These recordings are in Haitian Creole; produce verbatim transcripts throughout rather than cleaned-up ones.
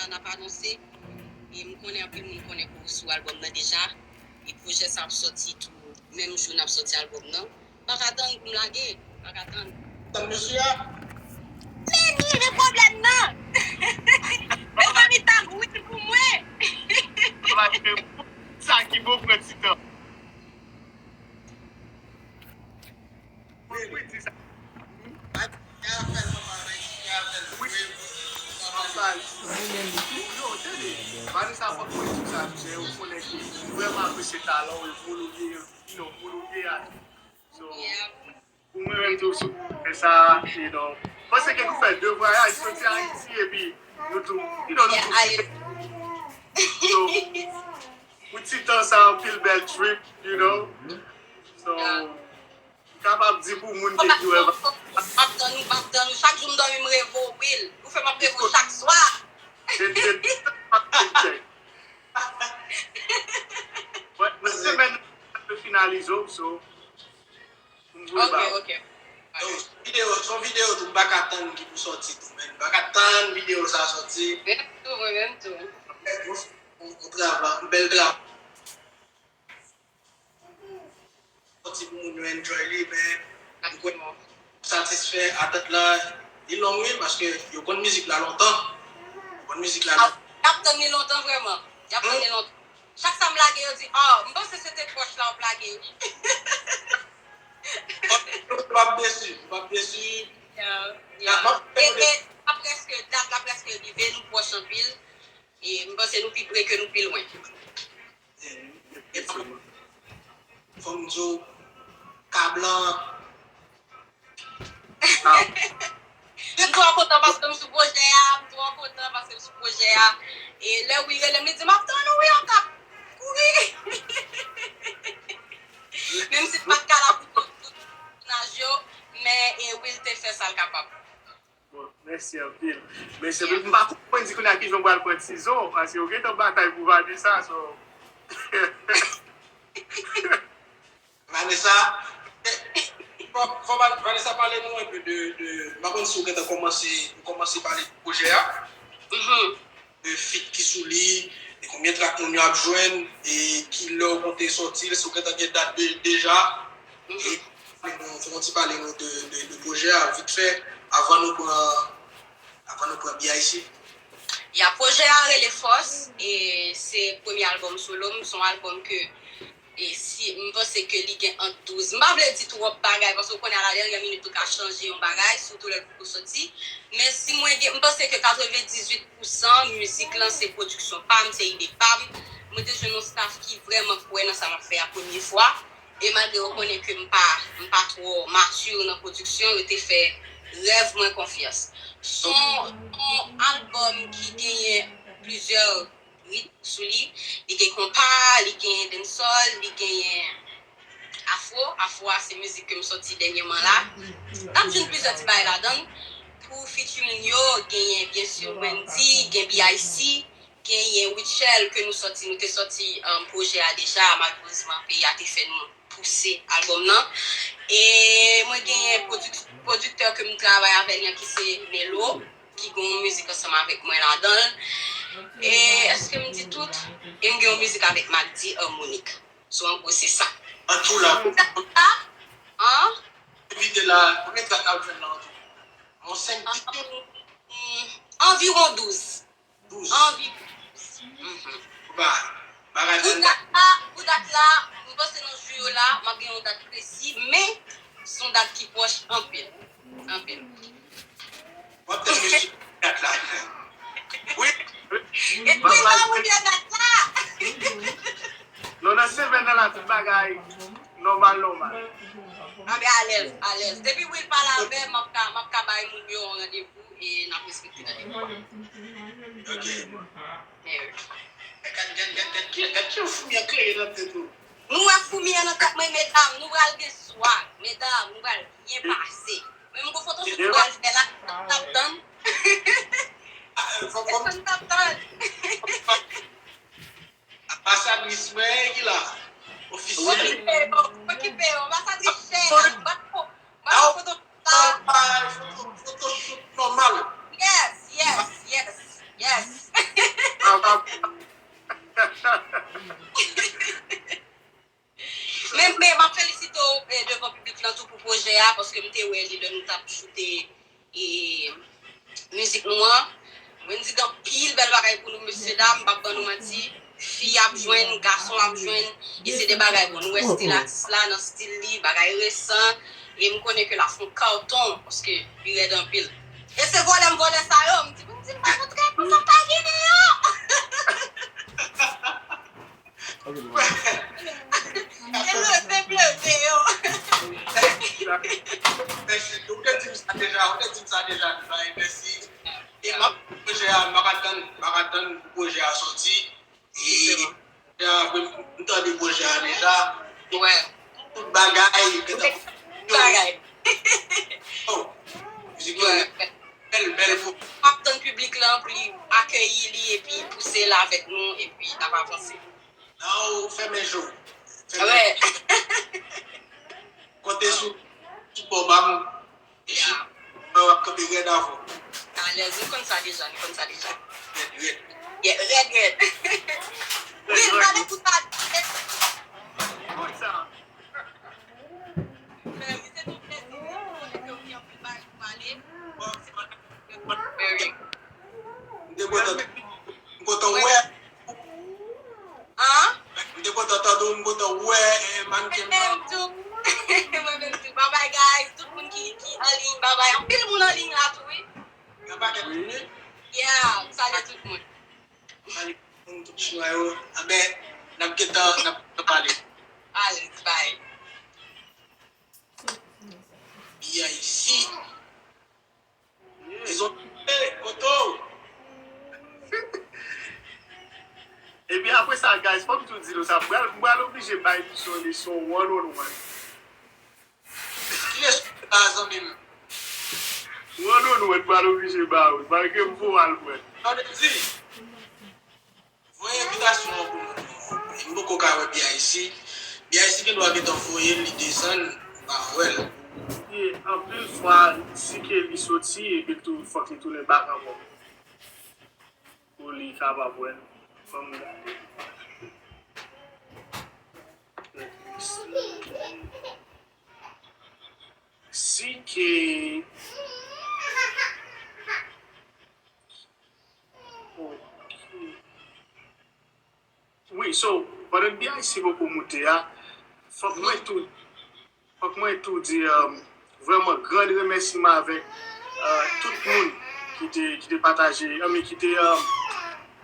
n ap anonse. E m konnen anpil moun konnen ke w sou albòm nan deja. E pwojè sa ap sòti tou menm jou n ap sòti albòm nan. M pa ka tann pou m lage. M pa ka tann. Tann mesye a. Men li gen pwoblèm nan. Mezanmi, tag Will pou mwen. Sa ki bon pran ti tan. Wi, wi, di sa. Wi. Anbaz. Yo, tande. Vanessa, fòk mwen di sa, se yon konnen ki vrèman apresye talan w, e moun ou ye, you know, moun ou ye a. So, pou mwen menm tou, sou fè sa, you know. Panse ke nou fè de vwayaj, soti Ayiti, epi nou tou, you know, nou tou. So, pou ti tan sa, anpil bèl trip, you know. So, m kapab di pou moun ki di wè. M ap tann ou, m ap tann ou. Chak jou m dòmi, m reve w, Will. Ou fè m ap reve w chak swa. Mwen, nan semèn nan, m finalize w, so, m voye ba ou. Ok, ok. Yo, videyo, son videyo tou, m pa ka tann ki pou sòti tou, men m pa ka tann videyo sa sòti. Mwen menm tou, mwen menm tou. Yon, yon, yon travay, yon bèl travay. Sòti pou moun yo enjoy li, men m kwè satisfè atant la, li long wi, paske yo konn mizik la lontan. Yo konn mizik la lontan. Y ap tann li lontan vrèman. Y ap tann li lontan. Chak sa m lage, yo di, oh, m panse se te pwòch la w ap lage wi. M p ap desi, m p ap desi. Yeah, yeah. E, e, la prèske, dat la prèske rive, nou pwòch anpil. E m panse nou pi pre ke nou pi lwen. Fò m di w, kablan. M twò kontan paske m sou pwojè a, m twò kontan paske m sou pwojè a. E lè Will rele m, li di, "M ap tann ou wi, an k ap kouri." Menm si m pa t ka la pou tout, tout tounaj yo, men e Will te fè sa l kapab. Bon, mèsi anpil. Mèsi anpil. M pa konprann di kounye a kijan w pral pran Tizo, paske w gentan batay pou Vanessa, so. Vanessa, fò, fò Van-, Vanessa pale nou enpe de, de, m pa konn si w gentan kòmanse, ou kòmanse pale de pwojè a. De feat ki sou li, de konbyen trak moun yo ap jwenn, e kilè w konte sòti l, si w gentan gen dat de, deja. E fè nou, fè yon ti pale nou de, de, de pwojè a, vit fè, avan nou pran, avan nou pran B I C. Ya, pwojè a rele Fòs, e se premye albòm solo m, se yon albòm ke E si, m panse ke li gen ant douz. M pa vle di twòp bagay, paske w konnen a la dènyè minit ou ka chanje yon bagay, sitou lè l poko sòti. Men si mwen gen, m panse ke katrevendizuit pousan mizik lan se pwodiksyon pa m, se ide pa m. Mwen te jwenn yon staff ki vrèman kwè nan sa m ap fè a premye fwa. E malgre yo konnen ke m pa, m pa twò mati nan pwodiksyon, yo te fè rèv mwen konfyans. Se yon, se yon albòm ki genyen plizyè ritm sou li. Li gen konpa, li gen dancehall, li genyen afro. Afro a se mizik ke m sòti dènyèman la. N ap jwenn plizyè ti bagay ladan l. Pou featuring yo, genyen byen si Wendy, gen B I C, genyen Witchell ke nou sòti, nou te sòti, um, pwojè a deja, malerezman peyi a te fè nou pouse albòm nan. E mwen genyen pwodik-, pwodiktè ke m travay avè li an ki se Melo, ki gen yon mizik ansanm avèk mwen ladan l. E èske m di tout? E m gen yon mizik avèk Magdi Harmonik. So, an gwo, se sa. An tou la, pou dat la, an? Envite la, konbyen trak n ap jwenn nan an tou? Yon senk, dis? Anviwon douz. Douz. Anvi. Mhm. Ba, bagay pou dat la, pou dat la, m panse nan jou yo la, m ap gen yon dat presi, men se yon dat ki pwòch anpil. Anpil. W ap tann mesye dat la. Wi. E pou sa ou gen dat la. Non, nan semèn nan la, tout bagay nòmal, nòmal. Anben alèz, alèz. Depi Will pale avè m, m ap ka, m ap ka bay moun yo yon randevou. E n ap respekte nan epòk. Ok. Men wi. Gad, gad, gad, gad, gad, gad jan foumi an klere nan tèt ou. Nou wè foumi an nan tèt mwen, medam, nou pral gen swag, medam, nou pral byen pase. Menm gon foto shoot nou pral fè la, n ap tann. Ah, fò, fò, fò n t ap tann. Anbasadris mwen ki la. Ofisyèl. Okipe yo, okipe yo. Anbasadris chè, bat fo, bat fo foto sa. Foto, foto shoot nòmal. Yes, yes, yes, yes. pwojè a, paske m te wè li lè nou t ap choute e, mizik nou an. Wendy gen anpil bèl bagay pou nou, mesye dam, m p ap ban nou manti. Fi ap jwenn, gason ap jwenn, e se de bagay bon. Nou wè stil atis la nan stil li, bagay resan, e m konnen ke l ap fè yon carton, paske li rèd anpil. E se vòlè m vòlè sa yo, m di, m di, m pa kontre pou sa pa gen deyò. Hello, se blende yo. Mèsi, ou te di m sa deja, ou te di m sa deja, Dubai, mèsi. E m ap pwojè a, m pa ka tann, m pa ka tann pou pwojè a soti. E apre m tande pwojè a deja. Wè. Tout bagay, tout bagay. Oh, mizik yo bèl, bèl pou. M ap tann piblik lan pou li akeyi li epi pouse l avèk nou epi n ap avanse. Nan ou fèmen je w. Fèmen. Wè. Konte sou, sou bò ba m. Epi, mwen w ap kanpe rèd avè w. Alèz, nou konn sa deja, nou konn sa deja. Rèd, rèd. Yeah, rèd, rèd. Wi, n pale tout sa. Konn sa. Mèsi, se yon plezi. Mwen konnen ke w gen anpil bagay pou pale. Bon, se mwen. M te kontan, m kontan wè. An? M te kontan tande w, m kontan wè, eh, mannken m nan. Mwen menm tou. Mwen menm tou. Bye bye, guys. Tout moun ki, ki anliy, bye bye. Anpil moun anliy la tou, wi. Gen pakèt moun, wi. Yeah, m salye tout moun. M salye tout moun, tout chinwa yo. Anben, n ap gentan, n ap gentan pale. Alright, bye. B I C. Dizon, eh, kote w? Epi apre sa, guys, fò m tou di nou sa. M pral, m pral oblije bay misye yon leson one on one. Ki leson sa, zanmi m? One on one, m pral oblije ba ou l, malgre m voye al mwen. Sa vle di, voye envitasyon an pou mwen. M poko ka wè B I C. B I C gen dwa gentan voye l, li desann, m pa wè l. Ye, anpil fwa, si ke li soti, epi tou, fòk li tounen bak ankò. Pou li kapab wè l. Fò m gade. Si ke Ok. Wi, so, pandan B I C poko moute a, fòk mwen tou, fòk mwen tou di, um, vrèman gran remèsiman avèk, uh, tout moun ki te, ki te pataje, I mean, ki te, um,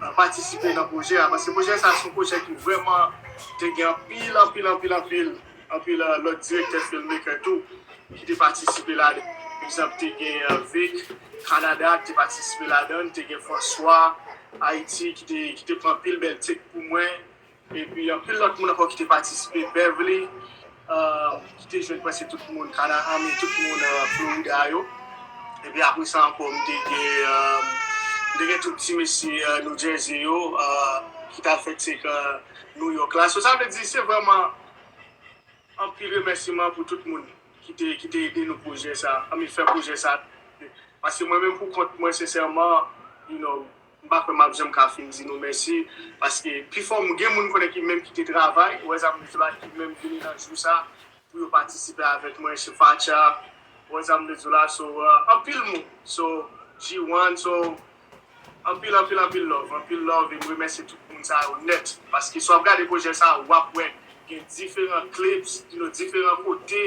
uh, patisipe nan pwojè a. Paske pwojè sa se yon pwojè ki vrèman te gen anpil, anpil, anpil, anpil, anpil, uh, lòt direktè filmmaker tou ki te patisipe ladan. Pa egzanp, te gen, uh, Vic, Kanada, ki te patisipe ladan, te gen François, Ayiti, ki te, ki te pran anpil bèl take pou mwen. Epi anpil lòt moun ankò ki te patisipe, Beverly, uh, ki te jwenn prèske tout moun, Kana, I mean, tout moun, uh, Florida yo. Epi apre sa ankò, m te gen, um, m te gen tout ti mesye, uh, New Jersey yo, uh, ki t al fè take, uh, New York la. So, sa vle di, se vrèman anpil remèsiman pou tout moun ki te, ki te ede nou pwojè sa, I mean, fè pwojè sa. Paske mwen menm pou kont mwen, sensèman, you know, m pa kwè m ap janm ka fin di nou mèsi. Paske pifò m gen moun m konnen ki menm kite travay, ou wè sa m di la, ki menm vini nan jou sa pou yo patisipe avèk mwen, Shefacha, ou wè sa m di la, so, uh, anpil moun, so, G one, so, anpil, anpil, anpil love, anpil love, e m remèsye tout moun sa yo nèt. Paske si w ap gade pwojè sa, w ap wè gen diferan clips, you know, diferan kote.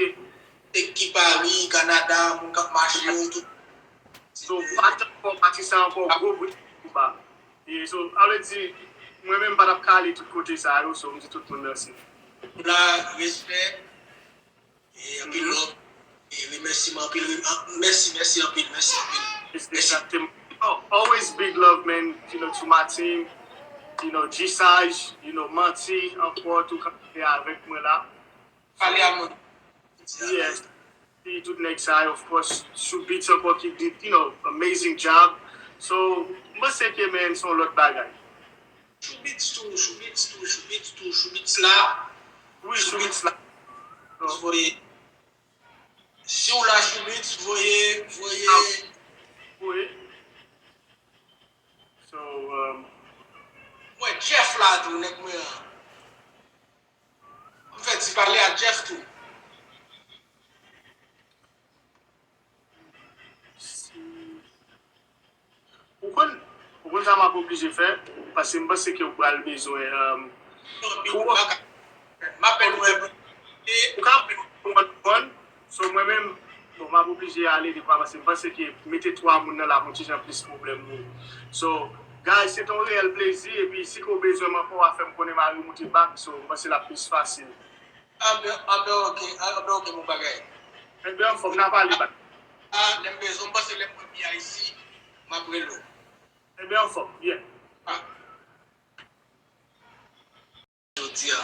Nèg ki Pari, Kanada, moun k ap mache yo, tout. So, pa t ankò, pati sa ankò, gwo bri kouba. E so, sa vle di, mwen menm pa t ap ka ale tout kote sa yo, so, m di tout moun mèsi. La, respè. E anpil love. E remèsiman anpil. Mèsi, mèsi anpil, mèsi anpil. Mèsi. Exactement. Oh, always big love, man. You know, to my team. You know, G Saj, you know, Manti, ankò, tou kanpe avèk mwen la. Pale a mwen. Yes. Epi tout nèg sa yo, of course, Shoe Beats ankò ki did, you know, amazing job. So, m panse ke, man, se yon lòt bagay. Shoe Beats tou, Shoe Beats tou, Shoe Beats tou, Shoe Beats la. Wi, Shoe Beats la. Voye. Si w la, Shoe Beats, voye, voye. Ah, wi. So, um, mwen, Jeff la tou, nèg mwen an. M fè ti pale a Jeff tou. Konprann? Ou konn sa m ap oblije fè? Paske m panse ke ou pral bezwen um, pou M apèl ou. Ou ka konprann. So mwen menm, bon, m ap oblije ale dekwa paske m panse ke mete twa moun nan la ap yon ti jan plis pwoblèm pou ou. So, guys, se te yon reyèl plezi epi si ke w bezwen m ankò w a fè m konnen m a remoute back, so m panse l ap plis fasil. Anben ok, anben ok mon bagay. Enben anfòm, n a pale back. Ah, lè m bezwen, m panse lè m pran B I C, m ap rele w. Enben anfòm, yeah. Ah. Jodi a,